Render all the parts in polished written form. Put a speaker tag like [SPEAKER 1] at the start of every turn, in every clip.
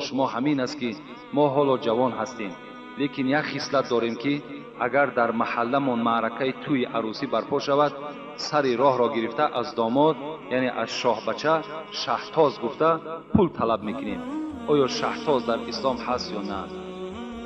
[SPEAKER 1] Шумо ҳамин аст, ки мо ҳоло ҷавон ҳастем, лекин як хислат дорем, ки агар дар маҳалламон маъракаи тӯи арӯсӣ барпо шавад, сари роҳро гирифта аз домод, яъне аз шоҳбача, шаҳтоз гуфта пул талаб мекунем. Оё шаҳтоз дар ислом ҳаст ё на?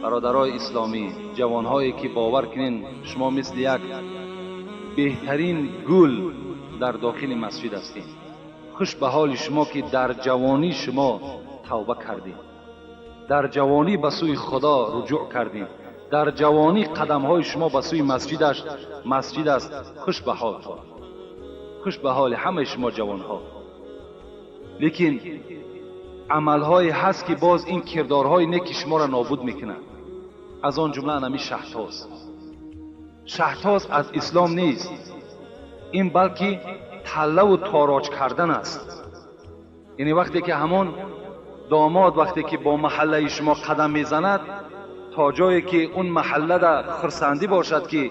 [SPEAKER 1] Бародарои исломӣ, ҷавонҳое ки бовар кунен, шумо мисли як беҳтарин гул дар дохили масҷид ҳастед. Хуш ба ҳоли шумо, ки дар ҷавонӣ шумо тавба кардед, дар ҷавонӣ ба сӯи Худо руҷӯъ кардед, дар ҷавонӣ қадамҳои шумо ба сӯи масҷид аст. Хуш ба ҳолтон, хуш ба ҳоли ҳамаи шумо ҷавонҳо. Лекин амалҳое ҳаст, ки боз ин кирдорҳои неки шуморо нобуд мекунад. Аз он ҷумла анами шаҳтоз. Шаҳтоз аз ислом нест, ин балки таллаву тороҷ кардан аст. Яъне вақте ки ҳамон домод вақте ки бо маҳаллаи шумо қадам мезанад, то ҷое ки он маҳаллада хурсандӣ бошад, ки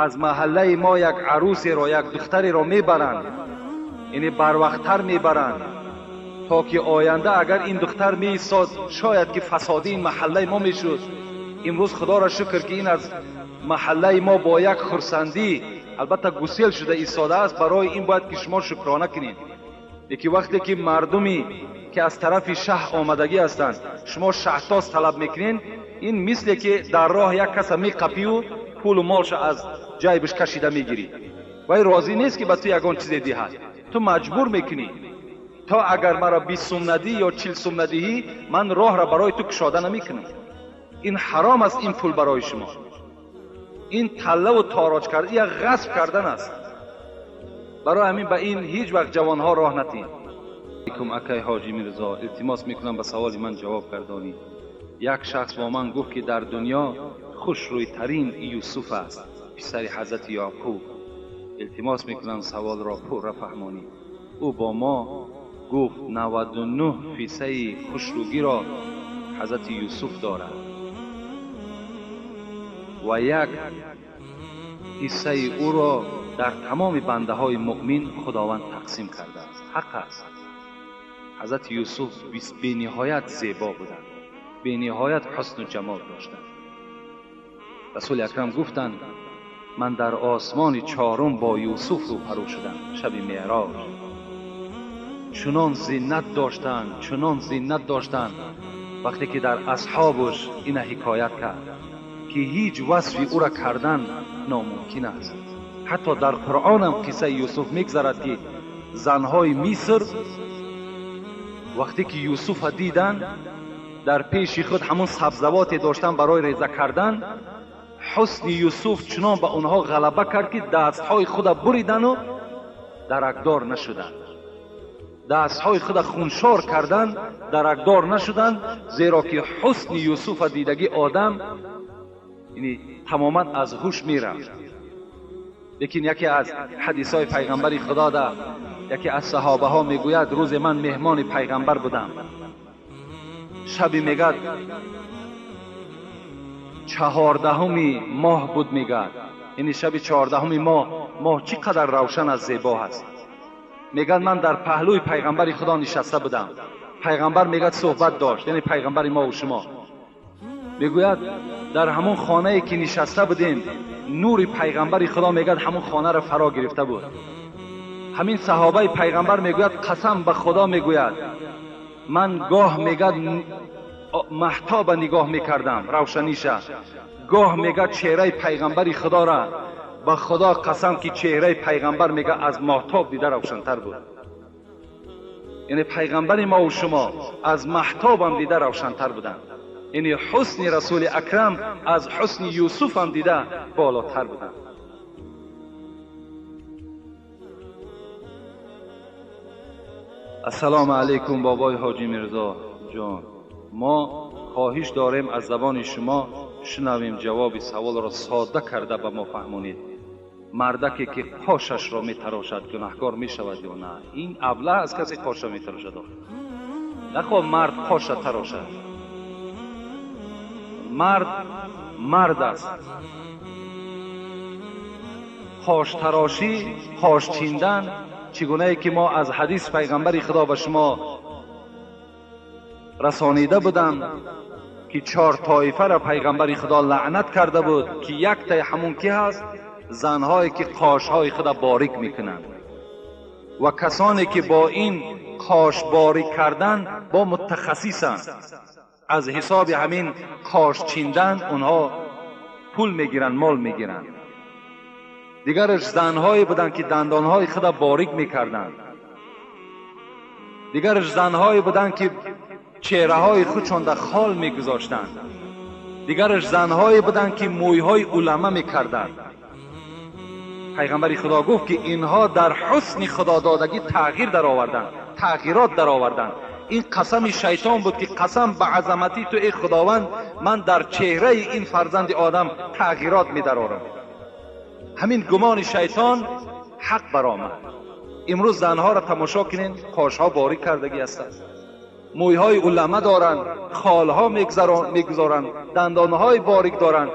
[SPEAKER 1] аз маҳаллаи мо як арӯсеро, як духтареро мебаранд, яъне барвақттар мебаранд, то ки оянда агар ин духтар меистод, шояд ки фасоди ин маҳаллаи мо мешуд. Имрӯз Худоро шукр, ки ин аз маҳаллаи мо бо як хурсандӣ албатта гусел шуда истодааст. Барои ин бояд ки шумо шукрона кунед. Лекин вақте ки мардуме ки аз тарафи шаҳр омадагӣ ҳастанд, шумо шаҳтоз талаб мекунед, ин мисле ки дар роҳ як каса меқапию пулу молша аз ҷайбаш кашида мегирӣ. Вай розӣ нест, ки ба ту ягон чизе диҳад, ту маҷбур мекунӣ. То агар маро 20 сум надиҳӣ ё 40 сум надиҳӣ, ман роҳро барои ту кушода намекунам. Ин ҳаром аст, ин пул барои шумо. Ин таллаву тороҷ кардан, як ғасб кардан аст. Барои ҳамин ба ин ҳеҷ вақт ҷавонҳо роҳ натиҳед. Алайкум, акай Ҳоҷи Мирзо, илтимос мекунам, ба саволи ман ҷавоб гардонӣ. Як шахс бо ман гуфт, ки дар дунё хушрӯйтарин Юсуф аст, писари ҳазрати Яъқуб. Илтимос мекунам, саволро пурра фаҳмонӣ. Ӯ бо мо гуфт, 99 фисаи хушрӯгиро ҳазрати Юсуф дорад ва як ҳиссаи ӯро дар тамоми бандаҳои муъмин Худованд тақсим кардааст. Ҳақ аст, ҳазрати Юсуф бениҳоят зебо буданд, бениҳоят ҳусну ҷамол доштанд. Расули акрам гуфтанд: ман дар осмони чорум бо Юсуф рӯпарӯ шудам шаби меъроҷ. Чунон зинат доштанд, чунон зинат доштанд, вақте ки дар асҳобаш ина ҳикоят кард, ки ҳеҷ васфи ӯра кардан номумкин аст. Ҳатто дар Қуръонам қиссаи Юсуф мегзарад, ки занҳои Миср вақте ки Юсуфа диданд, дар пеши худ ҳамон сабзавоте доштанд барои реза кардан, ҳусни Юсуф чунон ба онҳо ғалаба кард, ки дастҳои худа буридану даракдор нашуданд, дастҳои худа хуншор карданд, даракдор нашуданд, зеро ки ҳусни Юсуфа дидагӣ одам яъне тамоман аз ҳуш мерафт. Лекин яке аз ҳадисҳои пайғамбари Худо да яке аз саҳобаҳо мегӯяд: рӯзе ман меҳмони пайғамбар будам. Шаби, мегӯяд, 14-уми моҳ буд, мегӯяд, яъне шаби 14-уми моҳ, моҳ чӣ қадар равшан аст, зебо ҳаст. Мегӯяд, ман дар паҳлӯи пайғамбари Худо нишаста будам. Пайғамбар, мегӯяд, суҳбат дошт, яъне пайғамбари мову шумо. Мегӯяд, дар ҳамон хонае ки нишаста будем, нури пайғамбари Худо, мегӯяд, ҳамон хонаро фаро гирифта буд. Ҳамин саҳобаи пайғамбар мегӯяд: қасам ба Худо, мегӯяд, ман гоҳ, мегӯяд, маҳтоба нигоҳ мекардам, равшаниша, гоҳ, мегӯяд, чеҳраи пайғамбари Худора. Ба Худо қасам, ки чеҳраи пайғамбар, мегӯяд, аз моҳтоб дида равшантар буд. Яъне пайғамбари мову шумо аз маҳтобам дида равшантар буданд. Яъне ҳусни расули акрам аз ҳусни Юсуфам дида болотар буданд. Ассалому алайкум, бобои Ҳоҷи Мирзо ҷон, мо хоҳиш дорем, аз забони шумо шунавем ҷавоби саволро содда карда ба мо фаҳмонед. Мардаке ки қошашро метарошад, гунаҳкор мешавад ё на? Ин аблаҳ аз касе қоша метарошад. Нахо мард қоша тарошад. Мард мард аст. Қоштарошӣ, қош чиндан, чӣ гунае ки мо аз ҳадис пайғамбари Худо ба шумо Расонида будам ки чор тоифаро пайғамбари Худо лаънат карда буд, ки яктаи ҳамун ки ҳаст? Занҳое ки қошҳои худа борик мекунанд ва касоне ки бо ин қош борик кардан бо мутахассисанд, аз ҳисоби ҳамин қош чиндан онҳо пул мегиранд, мол мегиранд. Дигараш занҳое буданд, ки дандонҳои худа борик мекарданд. Дигараш занҳое буданд, ки чеҳраҳои худшонда хол мегузоштанд. Дигараш занҳое буданд, ки мӯйҳои улама мекарданд. Пайғамбари Худо гуфт, ки инҳо дар ҳусни худододагӣ тағйир дароварданд, тағйирот дароварданд. Ин қасами шайтон буд, ки қасам ба азамати ту, эй Худованд, ман дар чеҳраи ин фарзанди одам тағйирот медарорам. Ҳамин гумони шайтон ҳақ баромад. Имрӯз занҳоро тамошо кунед, қошҳо борик кардагӣ ҳастанд, мӯйҳои улама доранд, холҳо мегузоранд, дандонҳои борик доранд.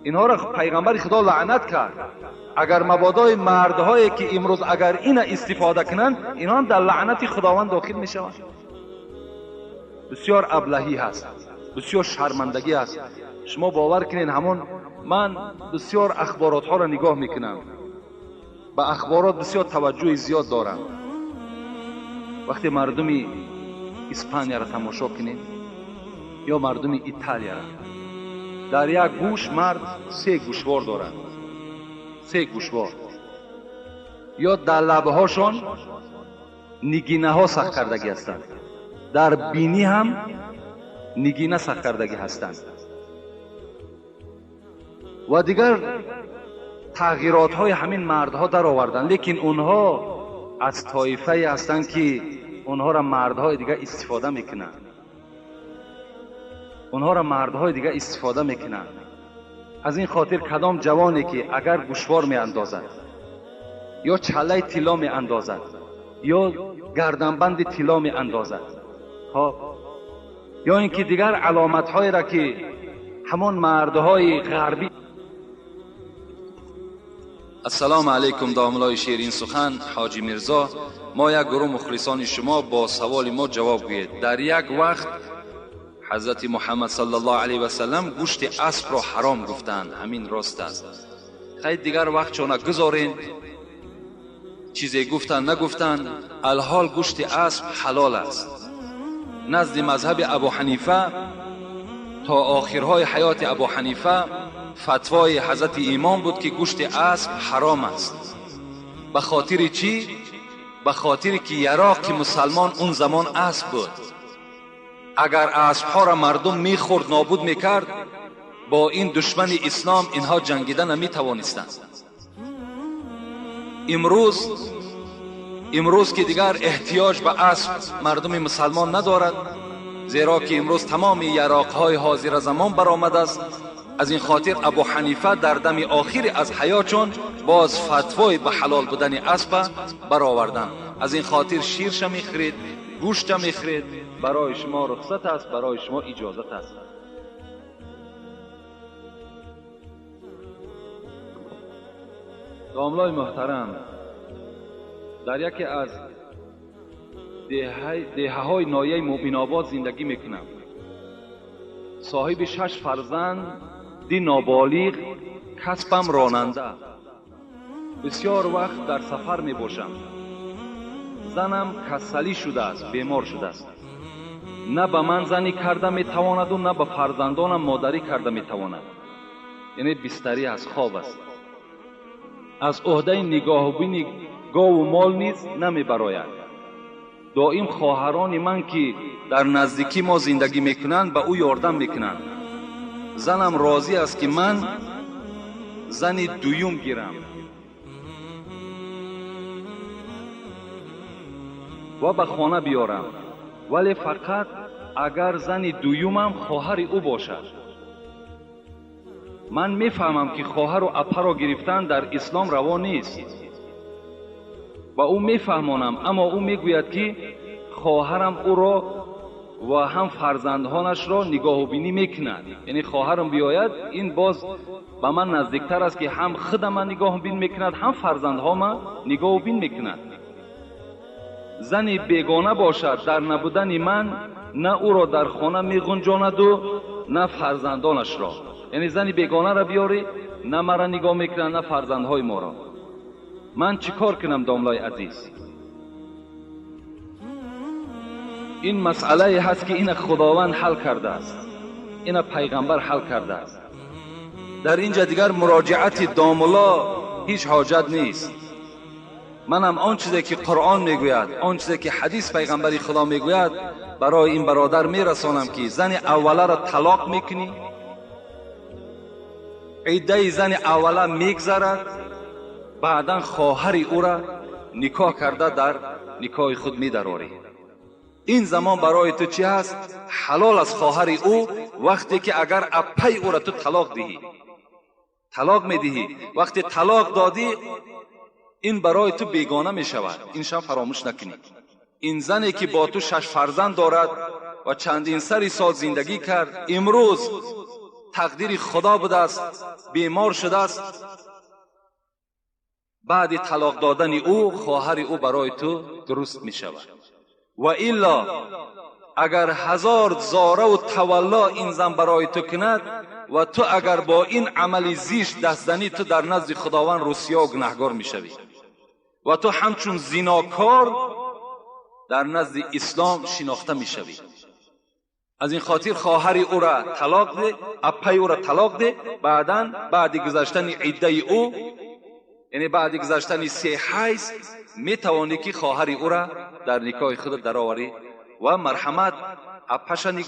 [SPEAKER 1] Инҳоро пайғамбари Худо лаънат кард. Агар мабодои мардҳое ки имрӯз агар ина истифода кунанд, инҳо ҳам дар лаънати Худованд дохил мешаванд. Бисёр аблаҳӣ ҳаст, бисёр шармандагӣ ҳаст. Шумо бовар кунед, ҳамон ман бисёр ахборотҳоро нигоҳ мекунам, ба ахборот бисёр таваҷҷӯҳи зиёд дорам. Вақте мардуми Испанияро тамошо кунед ё мардуми Италияро, дар як гӯш мард се гӯшвор дорад, се гӯшвор, ё дар лабҳошон нигинаҳо сахт кардагӣ ҳастанд, дар бинӣ ҳам нигина сахт кардагӣ ҳастанд ва дигар тағйиротҳои ҳамин мардҳо дароварданд. Лекин онҳо аз тоифае ҳастанд, ки онҳоро мардҳои дигар истифода мекунанд, онҳоро мардҳои дигар истифода мекунанд. Аз ин хотир кадом ҷавоне ки агар гӯшвор меандозад ё чаллаи тилло меандозад ё гарданбанди тилло меандозад, хоб, ё ин ки дигар аломатҳоеро ки ҳамон мардҳои ғарбӣ. Ассалому алайкум, домлои ширин сухан Ҳоҷи Мирзо. Мо як гурӯҳ мухлисони шумо, бо саволи мо ҷавоб гӯед. Дар як вақт ҳазрати Муҳаммад саллаллоҳу алайҳи васаллам гӯшти аспро ҳаром гуфтанд, ҳамин рост аст? Хай, дигар вақт чона гузорен, чизе гуфтанд нагуфтанд, алҳол гӯшти асп ҳалол аст. Назди мазҳаби Абу Ҳанифа то охирҳои ҳаёти Абу Ҳанифа фатвои ҳазрати имом буд, ки гӯшти асп ҳаром аст. Ба хотири чӣ? Ба хотире ки яроқи мусалмон он замон асп буд. Агар аспҳоро мардум мехӯрд, нобуд мекард, бо ин душмани ислом инҳо ҷангида наметавонистанд. Имрӯз ки дигар эҳтиёҷ ба асп мардуми мусалмон надорад, зеро ки имрӯз тамоми яроқҳои ҳозира замон баромадааст. Аз ин хотир Абу Ҳанифа дар дами охири аз ҳаётшон боз фатвои ба ҳалол будани аспа бароварданд. Аз ин хотир ширша мехӯред, гӯшта мехӯред, барои шумо рухсат аст, барои шумо иҷозат аст. Домлои муҳтарам, дар яке аз деҳаҳои ноҳияи Муъминобод зиндагӣ мекунам. Соҳиби 6 фарзанд, ди ноболиғ, касбам ронанда. Бисёр вақт дар сафар мебошам. Занам касалӣ шудааст, бемор шудааст. На ба ман занӣ карда метавонаду, на ба фарзандонам модарӣ карда метавонад. Яъне бистарӣ аст, хоб аст. Аз ӯҳдаи нигоҳубини гову мол низ намебарояд. Доим хоҳарони ман, ки дар наздикӣ мо зиндагӣ мекунанд, ба ӯ ёрдам мекунанд. Занам розӣ аст, ки ман зани дуюм гирам ва ба хона биёрам, вале фақат агар зани дуюмам хоҳари ӯ бошад. Ман мефаҳмам, ки хоҳару апаро гирифтан дар ислом раво нест. Ба ӯ мефаҳмонам, аммо ӯ мегӯяд, ки хоҳарам ӯро ва ҳам фарзандҳонашро нигоҳубинӣ мекунад. Яъне хоҳарам биёяд, ин боз ба ман наздиктар аст, ки ҳам худама нигоҳубин мекунад, ҳам фарзандҳома нигоҳубин мекунад. Зани бегона бошад, дар набудани ман на ӯро дар хона меғунҷонаду на фарзандонашро. Яъне зани бегонаро биёрӣ, на маро нигоҳ мекунад, на фарзандҳои моро. Ман чӣ кор кунам, домлои азиз? Ин масъалае ҳаст, ки ина Худованд ҳал кардааст, ина пайғамбар ҳал кардааст. Дар инҷа дигар муроҷиати домулло ҳеҷ ҳоҷат нест. Манам он чизе ки Қуръон мегӯяд, он чизе ки ҳадис пайғамбари Худо мегӯяд, барои ин бародар мерасонам, ки зани авваларо талоқ мекунӣ, иддаи зани аввала мегзарад, баъдан хоҳари ӯра никоҳ карда дар никоҳи худ медарорӣ. Ин замон барои ту чӣ ҳаст? Ҳалол аст хоҳари ӯ, вақте ки агар аппаи ӯра ту талоқ диҳӣ, талоқ медиҳӣ. Вақте талоқ додӣ, ин барои ту бегона мешавад. Иншам фаромӯш накунӣ. Ин зане ки бо ту 6 фарзанд дорад ва чандин сари сол зиндагӣ кард, имрӯз тақдири Худо будааст, бемор шудааст. Баъди талоқ додани ӯ хоҳари ӯ барои ту дуруст мешавад. Ва илло агар 1000 зораву тавалло ин зан барои ту кунад ва ту агар бо ин амали зишт даст занӣ, ту дар назди Худованд русиё гунаҳгор мешавӣ ва ту ҳамчун зинокор дар назди ислом шинохта мешавӣ. Аз ин хотир хоҳари ӯра талоқ де, аппаи ӯра талоқ де, баъдан баъди гузаштани иддаи ӯ, яъне баъди гузаштани 3 ҳайз, метавонӣ ки хоҳари ӯра дар никоҳи худ дароварӣ ва марҳамат аппаша нигоҳ.